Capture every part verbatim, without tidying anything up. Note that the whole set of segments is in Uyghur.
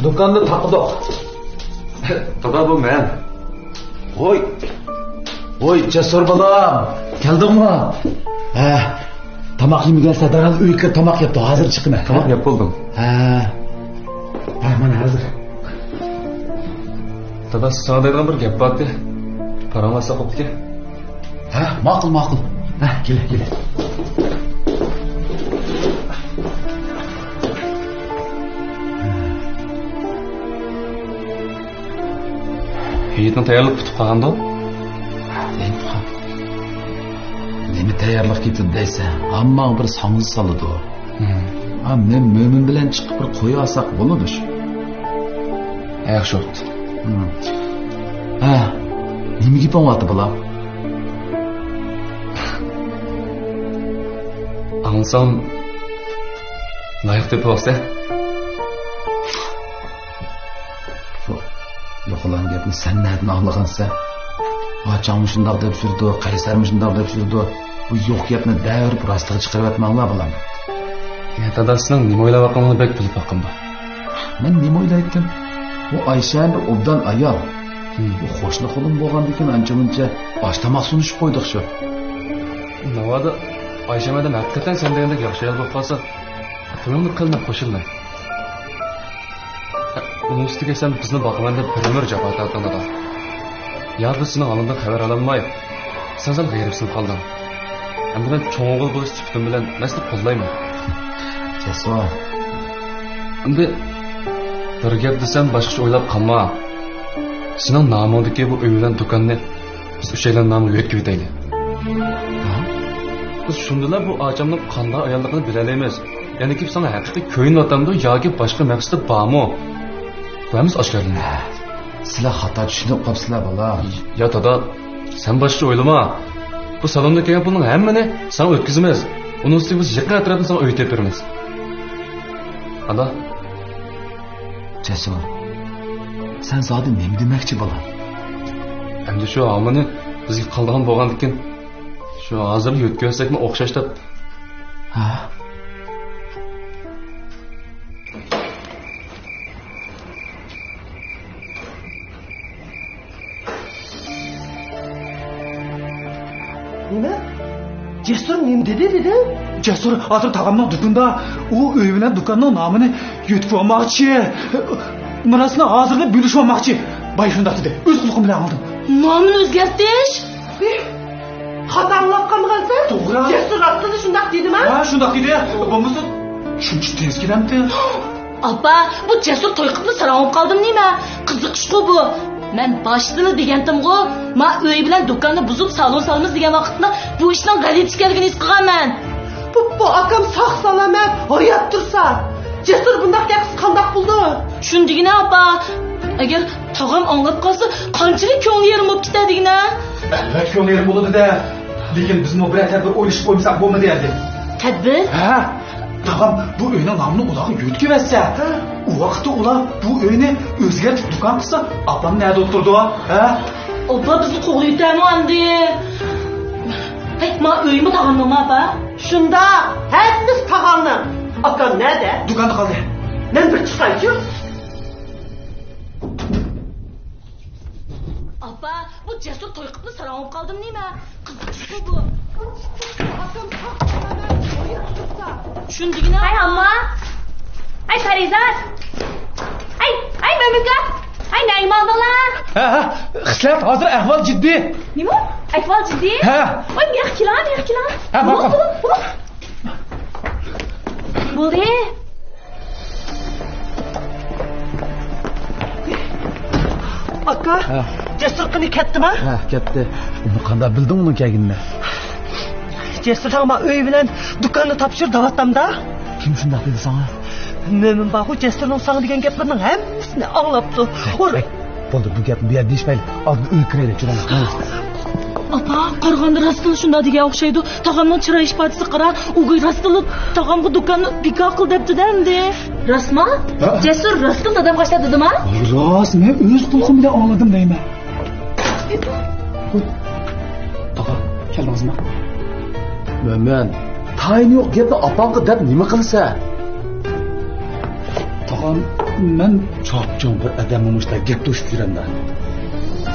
دۇكاندا تاقىدۇق. دادا، بۇ مەن. ۋوي. ۋوي، جەسۇر بالام. كەلدىڭمۇ؟ ھە. تاماق يېمىگەنسەن، دەرھال ئۆيگە كىر، تاماق يەپ تۇر، ھازىر چىقىمەن. تاماق يەپ بولدۇم. ھە. ھە، مانا ھازىر. دادا، ساڭا دەيدىغان بىر گەپ بارتى. پاراڭلاشساق بوپتىكەن. ھە، ماقۇل، ماقۇل. ھە، كېلە، كېلە. ھېيتنىڭ تەييارلىقى پۈتۈپ قالغاندۇ؟ نېمە تەييارلىق كېتىدۇ دەيسەن؟ ھەممىڭ بىر ساڭزا سالىدۇ. ھا، مەن مۆمىن بىلەن چىقىپ بىر قوي ئالساق بولىدۇ شۇ. ياخشى بوپتۇ. ھە، نېمە گېپىڭ بارتى بالام؟ ئاڭلىسام، لايىق تېپىۋاپسەن. شۇ يوقىلان گەپنى سەن نەدىن ئاڭلىغانسەن؟ ئاچاڭمۇ شۇنداق دەپ يۈرىدۇ، قەيسەرمۇ شۇنداق دەپ يۈرىدۇ. بۇ يوق گەپنى دەۋېرىپ راستىغا چىقىرىۋەتمەڭلار، بالام. يا دادا، سېنىڭ نېمە ئويلاۋاتقىنىڭنى بەك بىلىپ باققىنىم بار. مەن نېمە ئويلايتتىم؟ بۇ ئايشەم بىر ئوبدان ئايال. بۇ قوشنا قولۇم بولغاندىكىن ئانچە-مۇنچە ئاش-تاماق سۇنۇشۇپ قويدۇق شۇ. ناۋادا ئايشەم ئادەم ھەقىقەتەن سەن دېگەندەك ياخشى ئايال بولۇپ قالسا، تويۇڭنى قىلماي قوشۇلماي. ئۇنىڭ ئۈستىگە سەن بىزنى باقىمەن دەپ بىر ئۆمۈر جاپا تارتتىڭ، دادا. يا بىز سېنىڭ ھالىڭدىن خەۋەر ئالالماي، سەن سەل غېرىبسىنىپ قالدىڭ. ئەمدى مەن چوڭ ئوغۇل بولۇش سۈپىتىم بىلەن مەن سېنى قوللايمەن. جەسۇر. ئەمدى بىر گەپ دېسەم، باشقىچە ئويلاپ قالما. سېنىڭ نامىڭدىكى بۇ ئۆي بىلەن دۇكاننى بىز ئۈچەيلەن نامىغا يۆتكىۋېتەيلى. ھە؟ بىز شۇندىلا بۇ ئاچامنىڭ قانداق ئاياللىقىنى بىلەلەيمىز. يەنە كېلىپ ساڭا ھەقىقىي كۆيۈنۈۋاتامدۇ ياكى باشقا مەقسىتى بارمۇ؟ بۇ ھەممىسى ئاشكارىلىنىدۇ. ھە، سىلەر خاتا چۈشىنىپ قاپسىلەر، بالا. يا دادا، سەن باشقىچە ئويلىما. بۇ سالوندا كەلگەن پۇلنىڭ ھەممىنى ساڭا ئۆتكۈزىمىز. ئۇنىڭ ئۈستىگە بىز يېقىن ئەتراپتا ساڭا ئۆي تېپىپ بېرىمىز. ئانا. جەسۇر، سەن زادى نېمە دېمەكچى، بالا؟ ئەمدى شۇ ھامىنى بىزگە قالىدىغان بولغاندىكىن، شۇ ھازىر يۆتكىۋەتسەكمۇ ئوخشاش دەپ. ھە؟ نېمە؟ جەسۇر نېمە دېدى، دېدى؟ جەسۇر ھازىر تاغامنىڭ دۇكىنىدا، ئۇ ئۆي بىلەن دۇكاننىڭ نامىنى يۆتكىۋالماقچى. مىراسنى ھازىرلا بۆلۈشۈۋالماقچى. باي شۇنداق دېدى. ئۆز قۇلىقىم بىلەن ئاڭلىدىم. نامىنى ئۆزگەرتىش؟ خاتا ئاڭلاپ قالمىغانسەن؟ توغرا. جەسۇر راستلا شۇنداق دېدىما؟ ھە، شۇنداق دېدى. بولمىسا شۇنچە تېز كېلەمتى؟ ئاپا، بۇ جەسۇر توي قىپلا ساراڭ بولۇپ قالدىمۇ نېمە؟ قىزىقىشقۇ بۇ. مەن باشتىلا دېگەنتىمغۇ، ما ئۆي بىلەن دۇكاننى بۇزۇپ سالون سالىمىز دېگەن ۋاقىتتا بۇ ئىشنىڭ غەلىتە ئىكەنلىكىنى ھېس قىلغانمەن. بۇ، بۇ ئاكام ساق سالامەت ھايات تۇرسا، جەسۇر بۇنداق گەپ قىلسا قانداق بولىدۇ؟ شۇنى دېگىنە ئاپا، ئەگەر تاغام ئاڭلاپ قالسا قانچىلىك كۆڭلى يېرىم بولۇپ كېتەر دېگىنە. ئەلۋەتتە كۆڭلى يېرىم بولىدۇ-دە. لېكىن بىزمۇ بىرەر تەدبىر ئويلىشىپ قويمىساق بولمايدۇ ئەمدى. تەدبىر؟ ھە، تاغام بۇ ئۆينىڭ نامىنى ئۇلارغا يۆتكىۋەتسە، ئۇ ۋاقىتتا ئۇلار بۇ ئۆينى ئۆزگەرتىپ دۇكان قىلسا، ئاپام نەدە ئولتۇرىدۇ؟ ھە؟ ئاپا بىزنى قوغلىۋېتەرمۇ ئەمدى؟ ھەي، ما ئۆيمۇ تاغامنىڭمۇ ئاپا؟ شۇنداق، ھەممىسى تاغامنىڭ. ئاكام نەدە؟ دۇكاندا قالدى. مەن بىر چىقايچۇ. ئاپا، بۇ جەسۇر توي قىپلا ساراڭ بولۇپ قالدىمۇ نېمە؟ قىزىقىشقۇ بۇ. ئاكام ساق سالامەت ھايات تۇرسا. شۇنى دېگىنە. ھەي، ئامما! ھەي، پەرىزات! ھەي، ھەي، مۆمىنكا! ھەي، نەگە ماڭدىڭلار؟ ھە، ھە، خىسلەت، ھازىر ئەھۋال جىددىي. نېمە؟ ئەھۋال جىددىي؟ ھە. ۋاي، مېياق كېلىڭ، مېياق كېلىڭ. ھە، ماقۇل. بولۇڭ، بولۇڭ. بولدى. ئاكا، ھە. جەسۇر قېنى كەتتىما؟ ھە، كەتتى. ئۇنى قانداق بىلدىڭ ئۇنىڭ كەلگىنىنى؟ جەسۇر ساڭا ئۆي بىلەن دۇكاننى تاپشۇر دەۋاتامدا. كىم شۇنداق دېدى ساڭا؟ مۆمىن بارغۇ، جەسۇرنىڭ ساڭا دېگەن گەپلىرىنىڭ ھەممىسىنى ئاڭلاپتۇ. ھەي، ھەي، بولدى، بۇ گەپنى بۇ يەردە دېيىشمەيلى. ئالدىن ئۆيگە كىرەيلى، جۇمۇ. ئاپا، قارىغاندا راستلا شۇنداق دېگەن ئوخشايدۇ. تاغامنىڭ چىراي ئىپادىسىگە قارا، ئۇ راستلا تاغامغا دۇكاننى بىكار قىل دەپتۇ-دە ئەمدى. راستما؟ ھە؟ جەسۇر راستلا دادامغا ئاشۇنداق دېدىما؟ ۋاي راست، مەن ئۆز قۇلىقىم بىلەن ئاڭلىدىم دەيمەن. تاغا، كەلدىڭىزمۇ؟ مۆمىن، تايىنى يوق گەپنى ئاپاڭغا دەپ نېمە قىلىسەن؟ تاغام، مەن چاپچوڭ بىر ئادەممۇ مۇشۇنداق گەپ توشۇپ يۈرەمدە.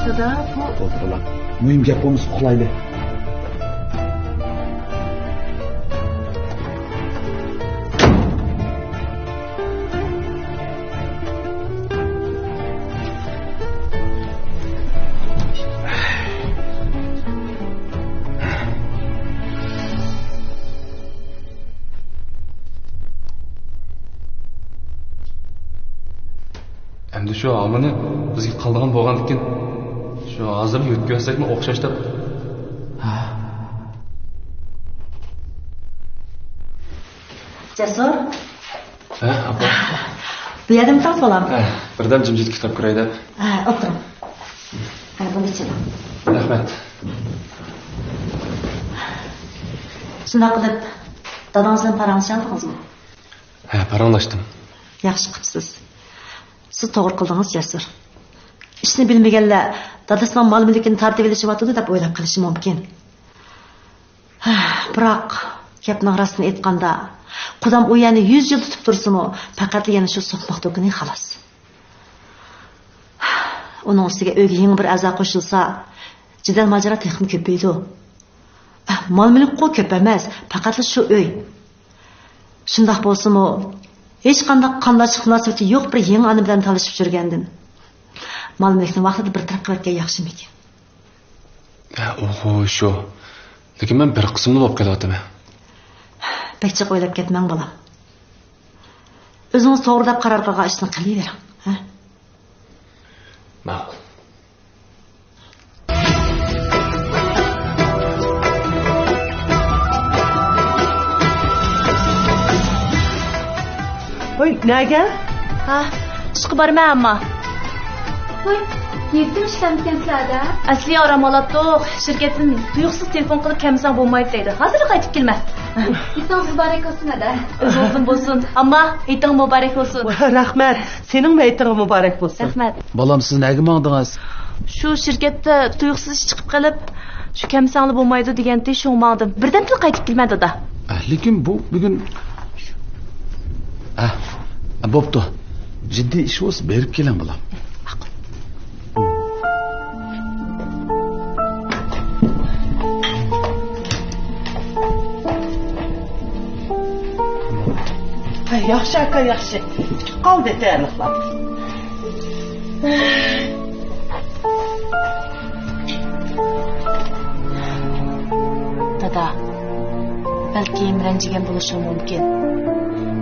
دادا، بۇ بولدى، بالام. مۇھىم گەپ بولمىسا ئۇخلايلى. ئەمدى شۇ ھامىنى بىزگە قالىدىغان بولغاندىكىن، شۇ ھازىر يۆتكىۋەتسەكمۇ ئوخشاش دەپ. ھە. جەسۇر. ھە، ئاپا. بۇ يەردىمىسىڭىز، بالام؟ ھە، بىردەم جىمجىت كىتاب كۆرەي دەپ. ھە، ئولتۇرۇڭ. ھە، بۇنى ئىچىڭ. رەھمەت. شۇنداق قىلىپ، دادىڭىز بىلەن پاراڭلىشالدىڭىزمۇ؟ ھە، پاراڭلاشتىم. ياخشى قىپسىز. سىز توغرا قىلدىڭىز، جەسۇر. ئىشنى بىلمىگەنلەر دادىسىنىڭ مال-مۈلكىنى تارتىۋېلىشىۋاتىدۇ دەپ ئويلاپ قېلىشى مۇمكىن. بىراق، گەپنىڭ راستىنى ئېيتقاندا، قۇدام ئۇ يەرنى يۈز يىل تۇتۇپ تۇرسىمۇ، پەقەتلا يەنە شۇ سوقماق دۇكىنى، خالاس. ئۇنىڭ ئۈستىگە ئۆيگە يېڭى بىر ئەزا قوشۇلسا، جېدەل ماجىرا تېخىمۇ كۆپىيىدۇ. مال-مۈلۈكقۇ كۆپ ئەمەس، پەقەتلا شۇ ئۆي. شۇنداق بولسىمۇ، ھېچقانداق قانداشلىق مۇناسىۋىتى يوق بىر يېڭى ئانا بىلەن تالىشىپ يۈرگەندىن، مال-مۈلۈكنى ۋاقتىدا بىر تەرەپ قىلىۋەتكەن ياخشىمىكىن؟ ھە، ئوغۇ، شۇ. لېكىن مەن بىر قىسىملا بولۇپ قېلىۋاتىمەن. بەك جىق ئويلاپ كەتمەڭ، بالام. ئۆزىڭىز توغرا دەپ قارار قىلغان ئىشنى قىلىۋېرىڭ، ھە؟ ماقۇل. ۋاي، نەگە؟ ھا، ئىشقا بارىمەن ئەمما. ۋاي، يېتىم ئىشلەمدىكەنسىلەر-دە. ئەسلى ئارام ئالاتتۇق، شىركەتتىن تۇيۇقسىز تېلېفون قىلىپ، كەلمىسەڭ بولمايدۇ دەيدۇ. ھازىرلا قايتىپ كېلىمەن. ھېيتىڭىز مۇبارەك بولسۇن، ھەدە. ئۆزىڭىزدىن بولسۇن. ئەمما ھېيتىڭ مۇبارەك بولسۇن. رەھمەت. سېنىڭمۇ ھېيتىڭ مۇبارەك بولسۇن. رەھمەت. بالام، سىز نەگە ماڭدىڭىز؟ شۇ شىركەتتە تۇيۇقسىز ئىش چىقىپ قېلىپ، شۇ كەلمىسەڭلار بولمايدۇ دېگەنتى، شۇڭا ماڭدىم. بىردەمدىلا قايتىپ كېلىمەن، دادا. ئە، لېكىن بۇ بۈگۈن، ئە، بوپتۇ. جىددىي ئىش بولسا بېرىپ كېلىڭ، بالام. ھە، ياخشى ئاكا، ياخشى. پۈتۈپ قالدى تەييارلىقلار. دادا، بەلكىم رەنجىگەن بولۇشۇڭ مۇمكىن.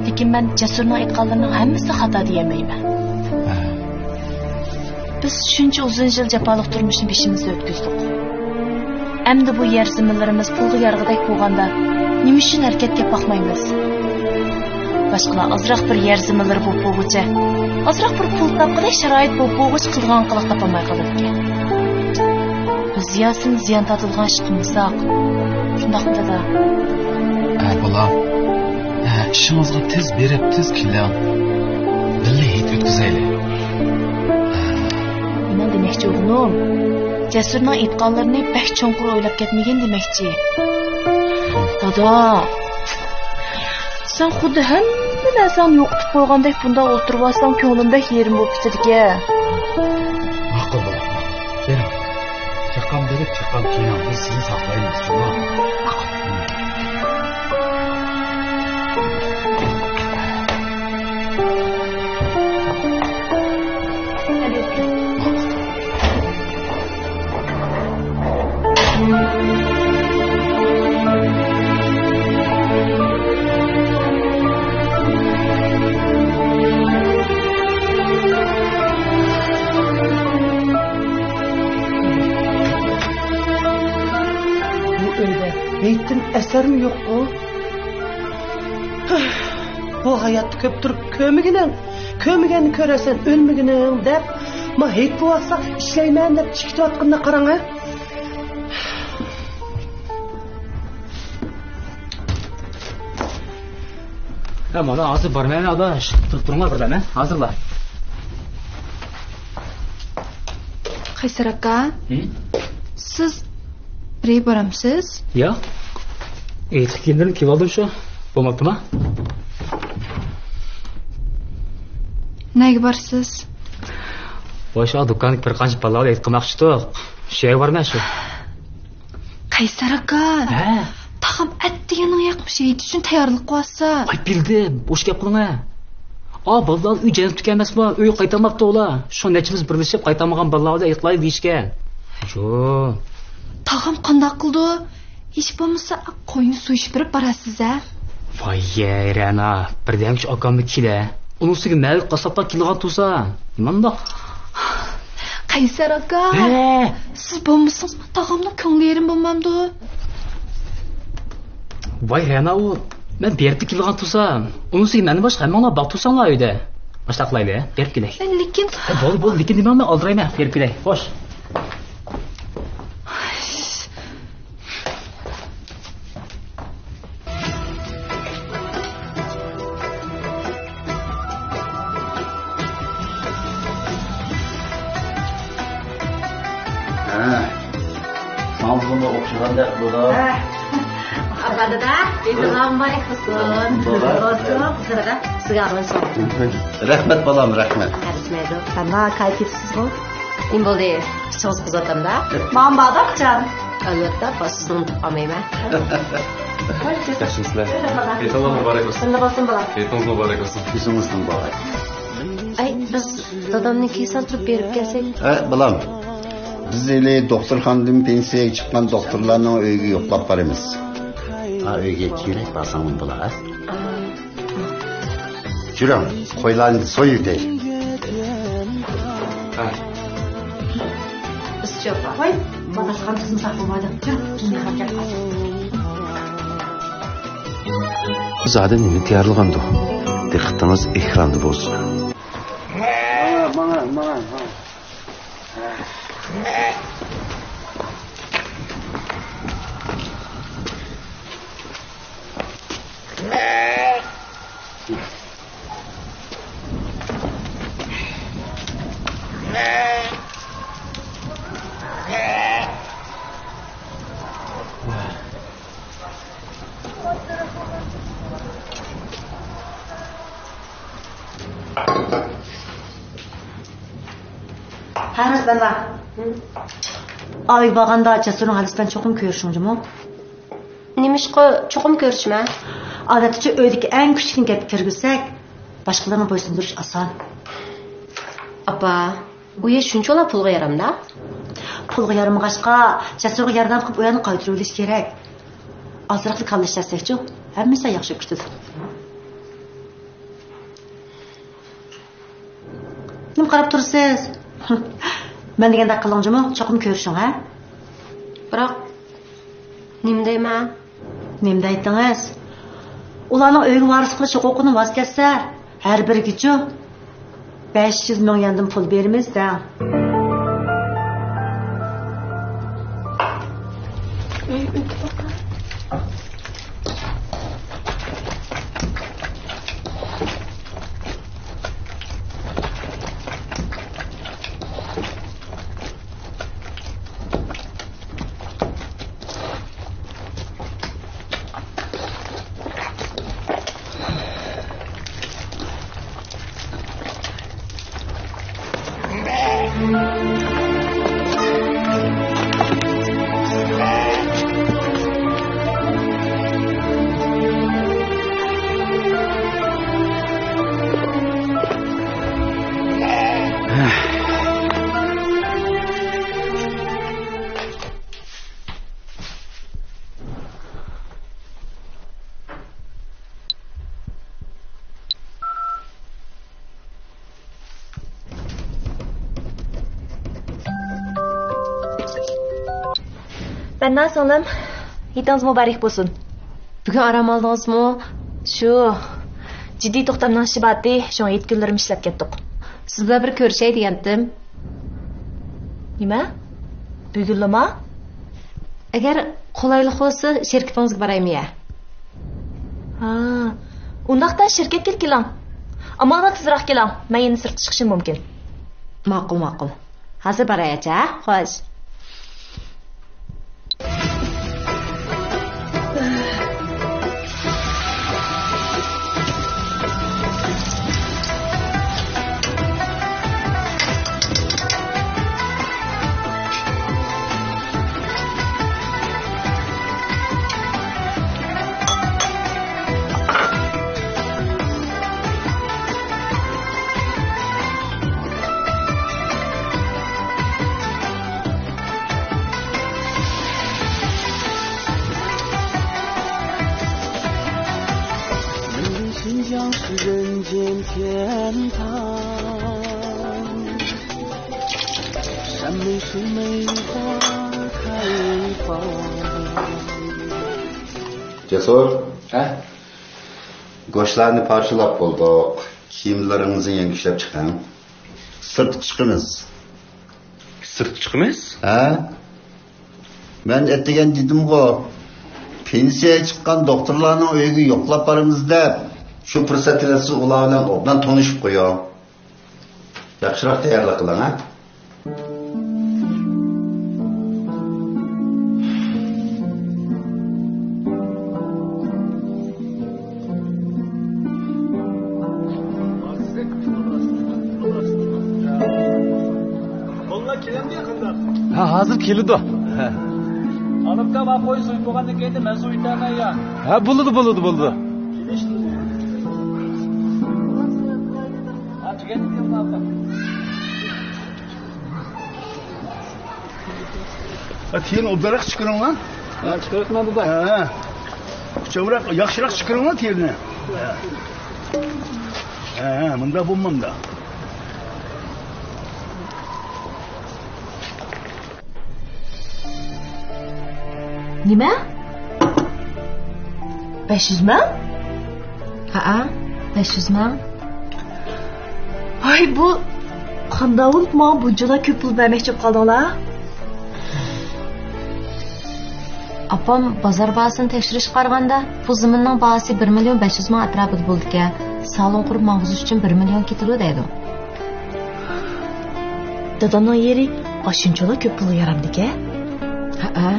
لېكىن مەن جەسۇرنىڭ ئېيتقانلىرىنىڭ ھەممىسى خاتا دېيەلمەيمەن. بىز شۇنچە ئۇزۇن يىل جاپالىق تۇرمۇشنى بېشىمىزدا ئۆتكۈزدۇق. ئەمدى بۇ يەر زېمىنلىرىمىز پۇلغا يارىغۇدەك بولغاندا، نېمە ئۈچۈن ھەرىكەتكە باقمايمىز؟ باشقىلار ئازراق بىر يەر زېمىنلىرى بولۇپ بولغۇچە، ئازراق بىر پۇل تاپقۇدەك شارائىت بولۇپ بولغۇچە قىلىدىغان قىلىق تاپالماي قالىدىكەن. بىز زىيانسىز زىيان تارتىدىغان ئىش قىلمىساق، شۇنداقمۇ، دادا؟ ھە، بالام. ھە، ئىشىڭىزغا تېز بېرىپ، تېز كېلىڭ. بىللە ھېيت ئۆتكۈزەيلى. مېنىڭ دېمەكچى بولغىنىم، جەسۇرنىڭ ئېيتقانلىرىنى بەك چوڭقۇر ئويلاپ كەتمىگىن دېمەكچى. دادا، سەن خۇددى ھەممە نەرسەڭنى يوقىتىپ قويغاندەك بۇنداق ئولتۇرۇۋالساڭ، كۆڭلۈم بەك يېرىم بولۇپ كېتىدىكەن. ماقۇل، بالام، ماقۇل. بېرىڭ. چاققان بېرىپ، چاققان كىيىڭ. بىز سىزنى ساقلايمىز، جۇمۇ. بۇ ئۆيدە ھېيتتىن ئەسەرمۇ يوققۇ؟ بۇ ھاياتتا كۆپ تۇرۇپ كۆرمىگىنىڭ، كۆرمىگەننى كۆرەرسەن ئۆلمىگىنىڭ دەپ، ما ھېيت بولسا ئىشلەيمەن دەپ چىقىۋاتقىنىنى قاراڭ ھە. ھە، مانا ھازىر بارىمەن ئاداش. تۇرۇپ تۇرۇڭلار بىردەم ھە. ھازىرلا. قەيسەر ئاكا، ھە؟ سىز بىرگە بارامسىز؟ ياق. ھېيتلىق كىيىملىرىمنى كىيىۋالدىم شۇ. بولماپتىما؟ نەگە بارىسىز؟ ۋاي، شۇ دۇكاندىكى بىر قانچە بالىلار بىلەن ھېيت قىلماقچىدۇق. شۇ يەرگە بارىمەن شۇ. قەيسەر ئاكا. ھە؟ تاغام ئەتىگەننىڭ ياقمىشى ھېيت ئۈچۈن تەييارلىق قىلىۋاتسا. ۋاي، بىلدىم. بوش گەپ قىلىڭە. ئا، بالىلار ئۆي جەننەتتىكەن ئەمەسمۇ؟ ئۆيگە قايتالماپتۇ ئۇلار. شۇ نەچچىمىز بىرلىشىپ قايتالمىغان بالىلار بىلەن ھېيت قىلايلى دېيىشكەن. شۇ. تاغام قانداق قىلىدۇ؟ ھېچ بولمىسا، قوينى سويۇشۇپ بېرىپ بارارسىز ھە؟ ۋاي يەي، رەنا، بىردەمچە ئاكاممۇ كېلە. ئۇنىڭ ئۈستىگە مەلىك قاسساپلار كېلىدىغان تۇرسا، نېمانداق؟ قەيسەر ئاكا، ھە؟ سىز بولمىسىڭىز، تاغامنىڭ كۆڭلى يېرىم بولمامدۇ؟ ۋاي رەنا، ئۇ مەن بېرىپلا كېلىدىغان تۇرسام، ئۇنىڭ ئۈستىگە مەندىن باشقا ھەممىڭلار باق تۇرساڭلار ئۆيدە. ماشۇنداق قىلايلى، بېرىپ كېلەي. لېكىن. ھە، بولدى، بولدى، لېكىن دېمەڭ، مەن ئالدىرايمەن، بېرىپ كېلەي. خوش. ھە. ساڭا بۇنى ئوخشىغاندەك بۇدا. ھە. ئاپا، دادا، ئىدىڭلار مۇبارەك بولسۇن. مۇبارەك. بولسۇن، قىزلارغا سىگارنى سوڭ. رەھمەت، بالام، رەھمەت. قارىشمايدۇ. ئانا، كاي كېتىپسىزغۇ؟ نېمە بولدى؟ ئىچىڭىز قىزىۋاتامدا؟ ماڭا باردا قىچان. ئەلۋەتتە، ئاپا، سىزنى ئۇنتۇپ قالمايمەن. ياخشىمۇسىلەر؟ ھېيتىڭلار مۇبارەك بولسۇن. بىللە بولسۇن، بالام. ھېيتىڭىز مۇبارەك بولسۇن. يېشىڭىز مۇبارەك. ئەي، بىز دادامنى كېسەلتۈرۈپ بېرىپ كەلسەك. ھە، بالام. بىز ھېلى دوختۇرخانىدىن پېنسىيەگە چىققان دوختۇرلارنىڭ ئۆيىگە يوقلاپ بارىمىز. ھا، ئۆيگە كېرەك بارساڭمۇ بولا، ھە؟ ئا. جۈرۈڭ، قويلارنى سويۇۋېتەي. ھە. ۋاي، ماڭا قىزمۇ ساق بولمايدۇ. جۈرۈڭ، جۈرۈڭ. زادى نېمە تەييارلىغاندۇ؟ دىققىتىڭىز ئېكراندا بولسۇن. ماڭا، ماڭا، ماڭا، ماڭا. ھە، رەھمەتلا. ئاۋۇ بارغاندا جەسۇرنىڭ ھالىسى بىلەن چوقۇم كۆرۈشۈڭ جۇمۇ. نېمىشقا چوقۇم كۆرۈشمە؟ ئادەتتىچۇ ئۆيدىكى ئەڭ كۈچلۈكنى گەپكە كىرگۈزسەك، باشقىلارنى بويسۇندۇرۇش ئاسان. ئاپا، ئۇ يەر شۇنچىۋالا پۇلغا يارامدا؟ پۇلغا يارىمىغاچقا، جەسۇرغا ياردەم قىلىپ ئۇ يەرنى قايتۇرۇۋېلىش كېرەك. ئازراقلا كاللىشەتسەكچۇ، ھەممىسى ياخشى ئۆتىدۇ. نېمە قاراپ تۇرىسىز؟ مەن دېگەندەك قىلىڭ جۇمۇ، چوقۇم كۆرۈشۈڭ، ھە؟ بىراق، نېمە دەيمەن؟ نېمە دەيتتىڭىز؟ ئۇلارنىڭ ئۆيگە ۋارىسلىق قىلىش ھوقۇقىدىن ۋاز كەچسە، ھەر بىرىگىچۇ بەش يۈز مىڭ يەندىن پۇل بېرىمىز دەڭ. بەننا سىڭلىم، ھېيتىڭىز مۇبارەك بولسۇن. بۈگۈن ئارام ئالدىڭىزمۇ؟ شۇ جىددىي توختامنىڭ ئىشى بارتى، شۇڭا ھېيت كۈنلىرىمۇ ئىشلەپ كەتتۇق. سىز بىلەن بىر كۆرۈشەي دېگەنتىم. نېمە؟ بۈگۈنلىما؟ ئەگەر قولايلىق بولسا، شىركىتىڭىزگە بارايمۇ يە؟ ھا، ئۇنداقتا شىركەتكىلا كېلىڭ. ئامال بار تېزراق كېلىڭ، مەن يەنە سىرتقا چىقىشىم مۇمكىن. ماقۇل، ماقۇل. ھازىر بارايچە، ھە؟ خوش. جەسۇر. ھە؟ گۆشلەرنى پارچىلاپ بولدۇق. كىيىملىرىڭىزنى يەڭگىشلەپ چىقىڭ. سىرتقا چىقىمىز. سىرتقا چىقىمىز؟ ھە؟ مەن ئەتىگەن دېدىمغۇ، پېنسىيەگە چىققان دوختۇرلارنىڭ ئۆيىگە يوقلاپ بارىمىز دەپ. شۇ پۇرسەتتە سىز ئۇلار بىلەن ئوبدان تونۇشۇپ قويۇڭ. ياخشىراق تەييارلىق قىلىڭ، ھە؟ ھە، ھازىر كېلىدۇ. ھە. ئانىكا، ماڭا قوي سويۇپ بولغاندىن كېيىن مەن سويۇۋېتەرمەن يا. ھە، بولىدۇ، بولىدۇ، بولىدۇ. ھە، تۈگەتتىم، ئانىكا. ھە، تېرىنى ئوبدانراق چىقىرىڭلار. ھە، چىقىرىۋېتىمەن، دادا. ھە. كۈچەمرەك، ياخشىراق چىقىرىڭلار تېرىنى. ھە، ھە، مۇنداق بولمامدا. نېمە؟ بەش يۈز مىڭ؟ ھەئە، بەش يۈز مىڭ. ۋاي، بۇ قانداق بولۇپ ماڭا بۇنچىلا كۆپ پۇل بەرمەكچى بولۇپ قالدىڭلار؟ ئاپام بازار باھاسىنى تەكشۈرۈشكە قارىغاندا، بۇ زېمىننىڭ باھاسى بىر مىليون بەش يۈز مىڭ ئەتراپىدا بولىدىكەن. سالون قۇرۇپ ماڭغۇزۇش ئۈچۈن بىر مىليون كېتىدۇ دەيدۇ. دادامنىڭ يېرى ئاشۇنچىلا كۆپ پۇلغا يارامدىكەن؟ ھەئە.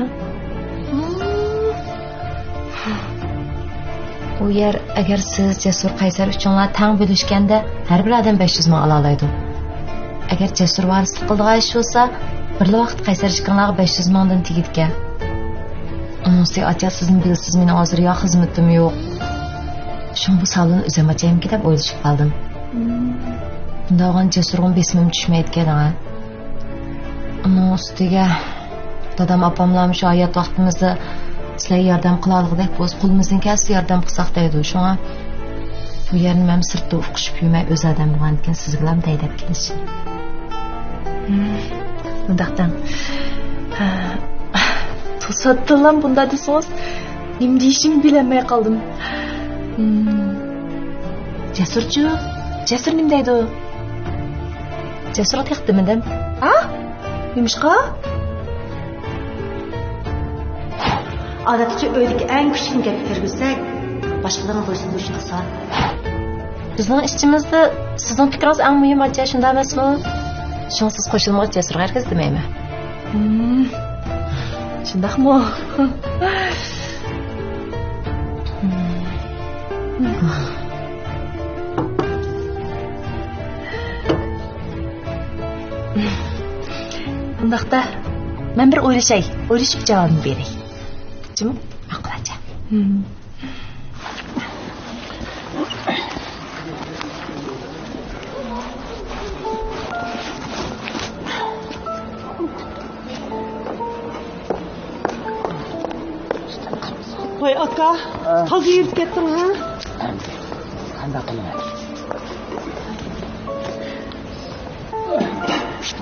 ئۇ يەر، ئەگەر سىز، جەسۇر، قەيسەر ئۈچۈڭلار تەڭ بۆلۈشكەندە، ھەر بىر ئادەم بەش يۈز مىڭ ئالالايدۇ. ئەگەر جەسۇر ۋارىسلىق قىلىدىغان ئىش بولسا، بىرلا ۋاقىت قەيسەر ئىككىڭلارغا بەش يۈز مىڭدىن تېگىدىكەن. ئۇنىڭ ئۈستىگە ئاتىياز سىزمۇ بىلىسىز، مېنىڭ ھازىر يا خىزمىتىم يوق. شۇڭا بۇ سالوننى ئۆزۈم ئاچايمىكىن دەپ ئويلىشىپ قالدىم. مۇنداق بولغان جەسۇرغىمۇ بېسىمىم چۈشمەيدىكەن، ھە. ئۇنىڭ ئۈستىگە دادام ئاپاملارمۇ شۇ ھايات ۋاقتىمىزدا سىلەرگە ياردەم قىلالىغۇدەك بولسا، قولىمىزدىن كەلسە ياردەم قىلساق دەيدۇ. شۇڭا بۇ يەرنى مەن سىرتتا ئۇقۇشۇپ يۈرمەي، ئۆز ئادەم بولغاندىكىن سىزگىلا دەي دەپ كېلىشىم. مۇنداق دەڭ. توساتتىنلا بۇنداق دېسىڭىز، نېمە دېيىشىمنى بىلەلمەي قالدىم. جەسۇرچۇ؟ جەسۇر نېمە دەيدۇ؟ جەسۇرغا تېخى دېمىدىم. ھا؟ نېمىشقا؟ ئادەتتىچە ئۆيدىكى ئەڭ كىچىكنى گەپكە كىرگۈزسەك، باشقىلارنىڭ بويسۇندۇرۇشى ئاسان. بىزنىڭ ئىچىمىزدە سىزنىڭ پىكرىڭىز ئەڭ مۇھىم، ئاچا، شۇنداق ئەمەسمۇ؟ شۇڭا سىز قوشۇلمىغۇچە جەسۇرغا ھەرگىز دېمەيمەن. مم، شۇنداقمۇ؟ ئۇنداقتا، مەن بىر ئويلىشاي، ئويلىشىپ جاۋابىمنى بېرەي. جىم، ماقۇل، ئاچا. ۋاي ئاكا، ھە؟ تازا يۈرۈپ كەتتىڭ ھە؟ ئەمدى قانداق قىلىمەن؟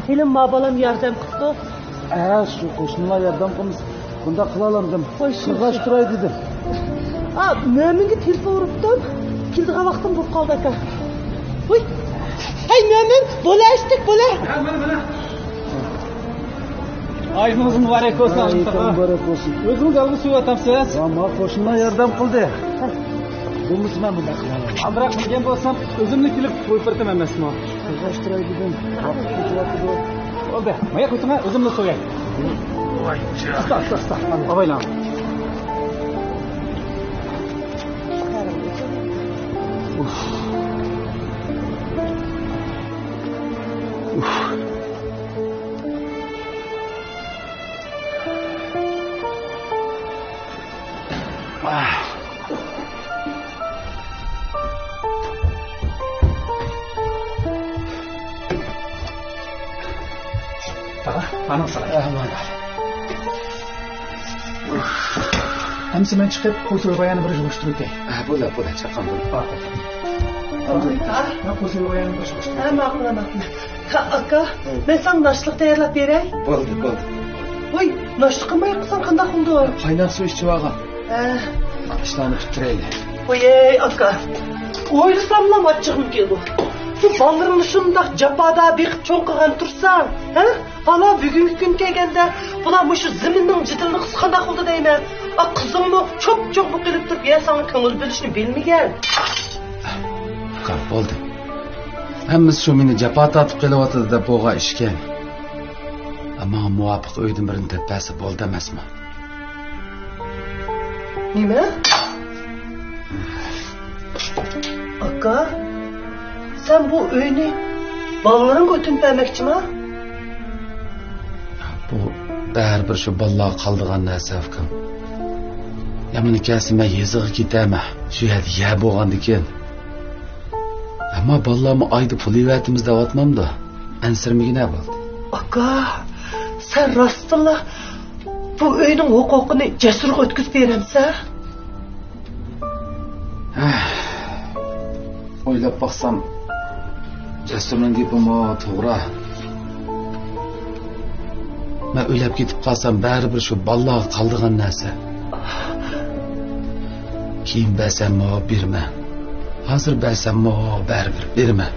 ھېلىمۇ ما بالام ياردەم قىپتۇ. ھە، شۇ قوشنىلار ياردەم قىلمىسا بۇنداق قىلالامدىم. ۋاي، شۇ، سىرغاچ شۇ. تۇراي دېدىم. ئا، مۆمىنگە تېلېفون ئۇرۇپتۇم. كېلىدىغان ۋاقتىم بولۇپ قالدى ئاكا. ۋۇي. ھەي مۆمىن، بولە ئىشتىك، بولە. ھە، مانا، مانا. ئايدىڭىز مۇبارەك بولسۇن، ھەي، ئايدىڭىز مۇبارەك بولسۇن. ئۆزىڭىز ئالغا سۆيۈۋاتامسىز؟ ھە، ما قوشنىلار ياردەم قىلدى. بولمىسا مەن بۇنداق قىلالمايمەن. ئالدىراق بىلگەن بولسام، ئۆزۈملا كېلىپ قويۇپ بېرىتەم ئەمەسمۇ؟ سىرغاشتۇراي دېدىم. ۋاقىت كېتىۋاتىدۇ. بولدى، ماياق قويساڭا، ئۆزۈملا سوياي. ئاستا، ئاستا، ئاستا. ئاۋايلاڭ. ئۇف. ئۇف. تاغا، مانا ساڭا. ئەمىسە مەن چىقىپ، قوي سويغان يەرنى بىر يىغىشتۇرۇپ كەي. ھە، بولدى، بولدى، چاققان بولدى. ئاكا. مەن قوزىنى ئويانىپ باشلاشتىم. ھە، ماقۇل، ماقۇل. ھە، ئاكا، مەن ساڭا ناشتىلىق تەييارلاپ بېرەي. بولدى، بولدى. ۋاي، ناشتا قىلماي قىلساڭ قانداق بولىدۇ؟ قايناق سۇ ئىچىۋالغان. ھە. ئىشلارنى پۈتتۈرەيلى. ۋاي، ئاكا. ئويلىساملا ئاچچىقىم كېلىدۇ. بۇ بالىلىرىڭنى شۇنداق جاپادا بېقىپ چوڭ قىلغان تۇرساڭ، ھە؟ ھالا بۈگۈنكى كۈن كەلگەندە، بۇلار مۇشۇ زېمىننىڭ جېدىلىنى قىلسا قانداق بولىدۇ دەيمەن. ئا، قىزىڭمۇ چوپچوڭ بولۇپ قېلىپ تۇرۇپ، يا ساڭا كۆڭۈل بۆلۈشنى بىلمىگەن. ئۇكام، بولدى. ھەممىسى شۇ مېنى جاپا تارتىپ قېلىۋاتىدۇ دەپ بولغان ئىشكەن. ماڭا مۇۋاپىق ئۆيدىن بىرنى تېپىپ بەرسە بولدى ئەمەسمۇ؟ نېمە؟ ئاكا، سەن بۇ ئۆينى بالىلىرىڭغا ئۆتۈنۈپ بەرمەكچىما؟ بۇ بەرىبىر شۇ بالىلارغا قالىدىغان نەرسە، ئۇكام. يامىنى كەلسە مەن يېزىغا كېتەرمەن. شۇ يەردە يەر بولغاندىكىن. ئەمما بالىلارمۇ ئايدا پۇل يېۋەتىمىز دەۋاتمامدۇ؟ ئەنسىرىمىگىنە بولدى. ئاكا، سەن راستتىنلا بۇ ئۆينىڭ ھوقۇقىنى جەسۇرغا ئۆتكۈزۈپ بېرەمسەن؟ ئويلاپ باقسام، جەسۇرنىڭ گېپىمۇ توغرا. مەن ئۆيلەپ كېتىپ قالسام، بەرىبىر شۇ بالىلارغا قالىدىغان نەرسە. كېيىن بەرسەممۇ بېرىمەن، ھازىر بەرسەممۇ بەرىبىر بېرىمەن.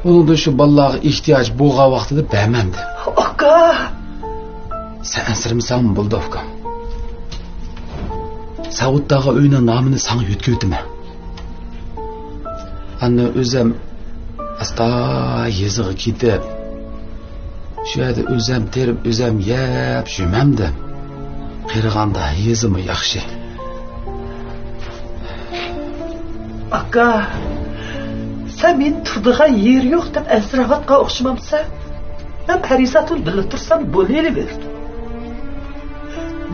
ئۇنىڭدىن شۇ بالىلارغا ئېھتىياج بولغان ۋاقتىدا بەرمەمدىم. ئاكا! سەن ئەنسىرىمىسەڭمۇ بولىدۇ، ئۇكام. سەئۇد تاغا ئۆينىڭ نامىنى ساڭا يۆتكىۋېتىمەن. ئاندىن ئۆزۈم ئاستا يېزىغا كېتىپ، شۇ يەردە ئۆزۈم تېرىپ، ئۆزۈم يەپ يۈرمەمدىم. قېرىغاندا يېزىمۇ ياخشى. ئاكا، سەن مېنى تۇرىدىغان يېرى يوق دەپ ئەنسىرەۋاتقان ئوخشىمامسەن؟ مەن پەرىزات بىلەن بىللە تۇرسام بولۇۋېرىدۇ.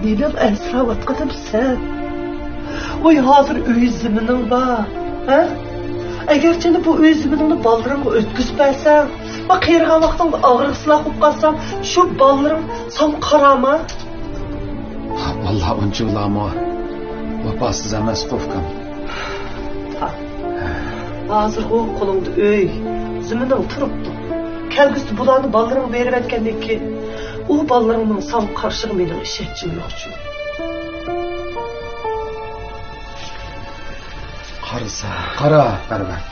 مېنىڭ ئەنسىرەۋاتقىنىم سەن. ۋاي، ھازىر ئۆي زېمىنىڭ بار، ھە؟ ئەگەرچەندە بۇ ئۆي زېمىنىڭنى بالىلىرىڭغا ئۆتكۈزۈپ بەرسەڭ، ۋە قېرىغان ۋاقتىڭدا ئاغرىقسىراق بولۇپ قالساڭ، شۇ بالىلىرىڭ ساڭا قارارمۇ؟ ۋاللا ئۇنچىۋالامۇ ۋاپاسىز ئەمەسقۇ، ئۇكام. ھازىرغۇ قولۇڭدا ئۆي، زېمىنىڭ تۇرۇپتۇ. كەلگۈسىدە بۇلارنى بالىلىرىڭغا بېرىۋەتكەندىن كېيىن، ئۇ بالىلىرىڭنىڭ ساڭا قارىشىغا مېنىڭ ئىشەنچىم يوقچۇ. قارىسا. قارا، پەرۋەر.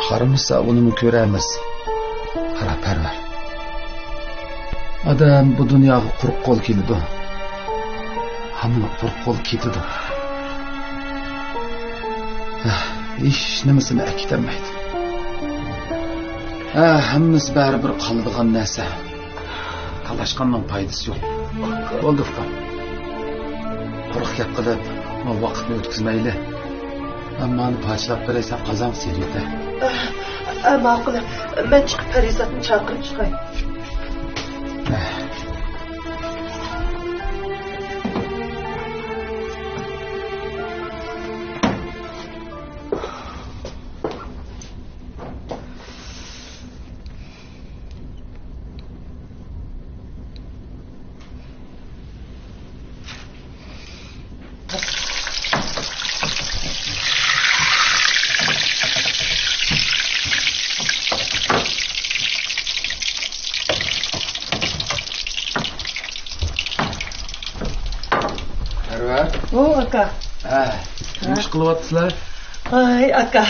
قارىمىسا، ئۇنىمۇ كۆرەرمىز. قارا، پەرۋەر. ئادەم بۇ دۇنياغا قۇرۇق قول كېلىدۇ. ھامان قۇرۇق قول كېتىدۇ. ئەھ، ھېچ نېمىسىنى ئەكېتەلمەيدۇ. ئەھ، ھەممىسى بەرىبىر قالىدىغان نەرسە. تالاشقاننىڭ پايدىسى يوق. بولدى، ئۇكام. قۇرۇق گەپ قىلىپ، مانا ۋاقىتنى ئۆتكۈزمەيلى. مەن مانى پاچىلاپ بېرەي، سەن قازانغا سېلىۋېتە. ئە، ئە، ماقۇل. مەن چىقىپ پەرىزاتنى چاقىرىپ چىقاي. پەرۋەر. ئۇ، ئاكا. ھە، نېمە ئىش قىلىۋاتىسىلەر؟ ۋاي، ئاكا،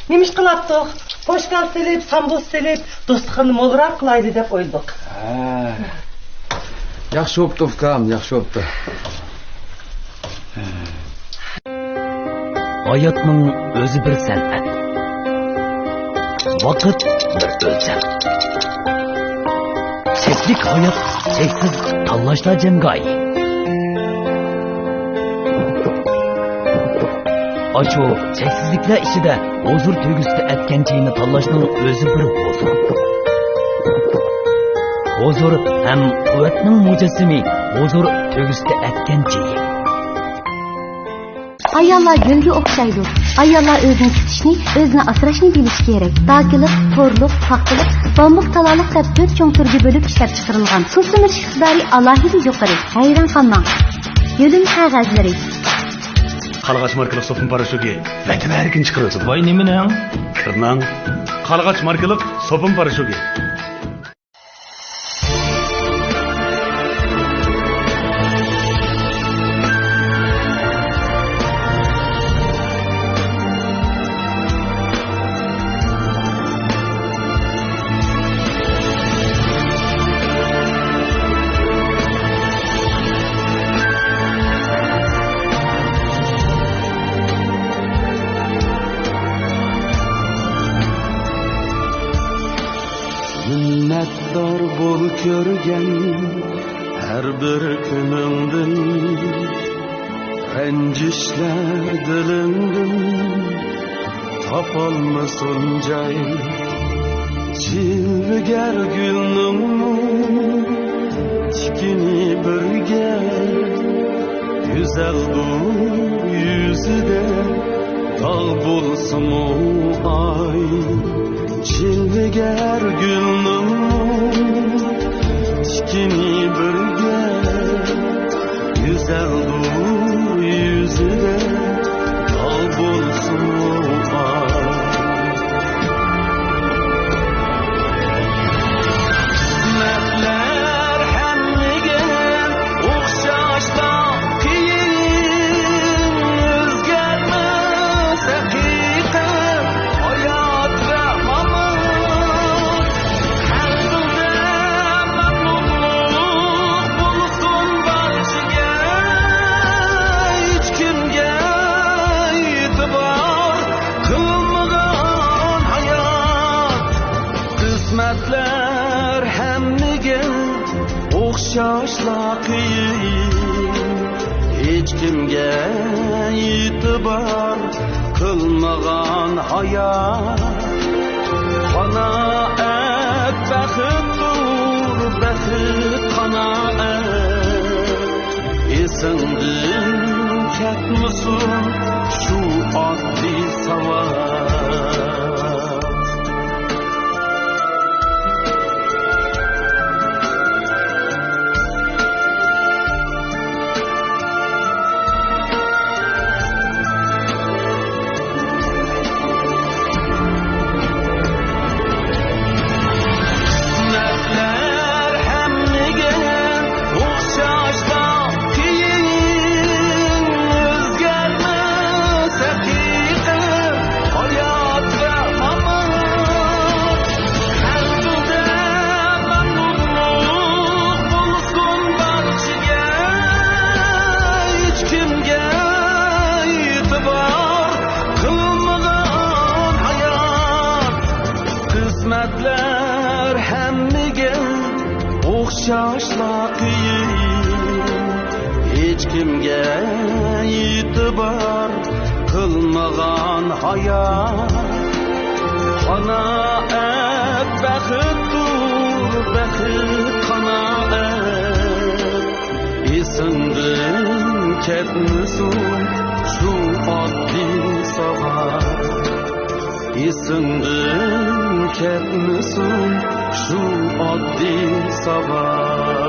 نېمە ئىش قىلاتتۇق؟ پوشكال سېلىپ، سامبۇس سېلىپ، دوستلۇقنى مولراق قىلايلى دەپ ئويلىدۇق. ھە. ياخشى بوپتۇ، ئۇكام، ياخشى بوپتۇ. ھاياتنىڭ ئۆزى بىر سەنئەت. ۋاقىت بىر ئۆلچەم. چەكلىك ھايات، چەكسىز تاللاشلار جەڭگاھى. ئاشۇ چەكسىزلىكلەر ئىچىدە ھۇزۇر تۆگىسىدە ئەتكەن چېيىنى تاللاشنىڭ ئۆزى بىر ھۇزۇر. ھۇزۇر ھەم قۇۋۋەتنىڭ مۇجەسسىمى، ھۇزۇر تۆگىسىدە ئەتكەن چېيى. ئاياللار گۈلگە ئوخشايدۇ. ئاياللار ئۆزىنى تۇتۇشنى، ئۆزىنى ئاسراشنى بىلىشى كېرەك. داكىلىق، تورلۇق، پاختىلىق، بامبۇك، تالالىق دەپ تۆت چوڭ تۈرگە بۆلۈپ ئىشلەپچىقىرىلغان. سۇ سۈمۈرۈش ئىقتىدارى ئالاھىدە يۇقىرى. ھەيران قالماڭ. گۈلۈم قەغەزلىرى. قارلىغاچ ماركىلىق سوپۇن پاراشوكى ۋەتەن ئەركىن چىقىرىۋاتىدۇ. ۋاي، نېمىنىڭ؟ كىرنىڭ. قارلىغاچ ماركىلىق سوپۇن پاراشوكى. مىننەتدار بول كۆرگەن ھەر بىر كۈنۈڭدىن، رەنجىشلەر دىلىڭدىن تاپالمىسۇن جاي. جىلۋىگەر گۈلنىڭمۇ تىكىنى بىرگە، گۈزەلدۇر يۈزىدە داغ بولسىمۇ ئاي. جىلۋىگەر گۈلنىڭمۇ تىكىنى بىرگە، گۈزەلدۇر يۈزىدە داغ بولسىمۇ ئاي. قىسمەتلەر ھەممىگە ئوخشاشلا قىيىن، ئۆزگەرمەس ھەقىقەت، ھايات ۋە مامات. ھەر تۈردە مەمنۇنلۇق بولسۇن بارچىگە، ھېچكىمگە ئېتىبار قىلمىغان ھايات. قىسمەتلەر ھەممىگە ئوخشاشلا قىيىن، ھېچكىمگە ئېتىبار قىلمىغان ھايات. قانائەت بەختتۇر، بەخت قانائەت. ئېسىڭدىن كەتمىسۇن شۇ ئاددىي ساۋات. قىسمەتلەر ھەممىگە ئوخشاشلا قىيىن، ئۆزگەرمەس ھەقىقەت، ھايات ۋە مامات. ھەر تۈردە مەمنۇنلۇق بولسۇن بارچىگە، ھېچكىمگە ئېتىبار قىلمىغان ھايات. قىسمەتلەر ھەممىگە ئوخشاشلا قىيىن، ھېچكىمگە ئېتىبار قىلمىغان ھايات. قانائەت بەختتۇر، بەخت قانائەت. ئېسىڭدىن كەتمىسۇن شۇ ئاددىي ساۋات. ئېسىڭدىن كەتمىسۇن شۇ ئاددىي ساۋات.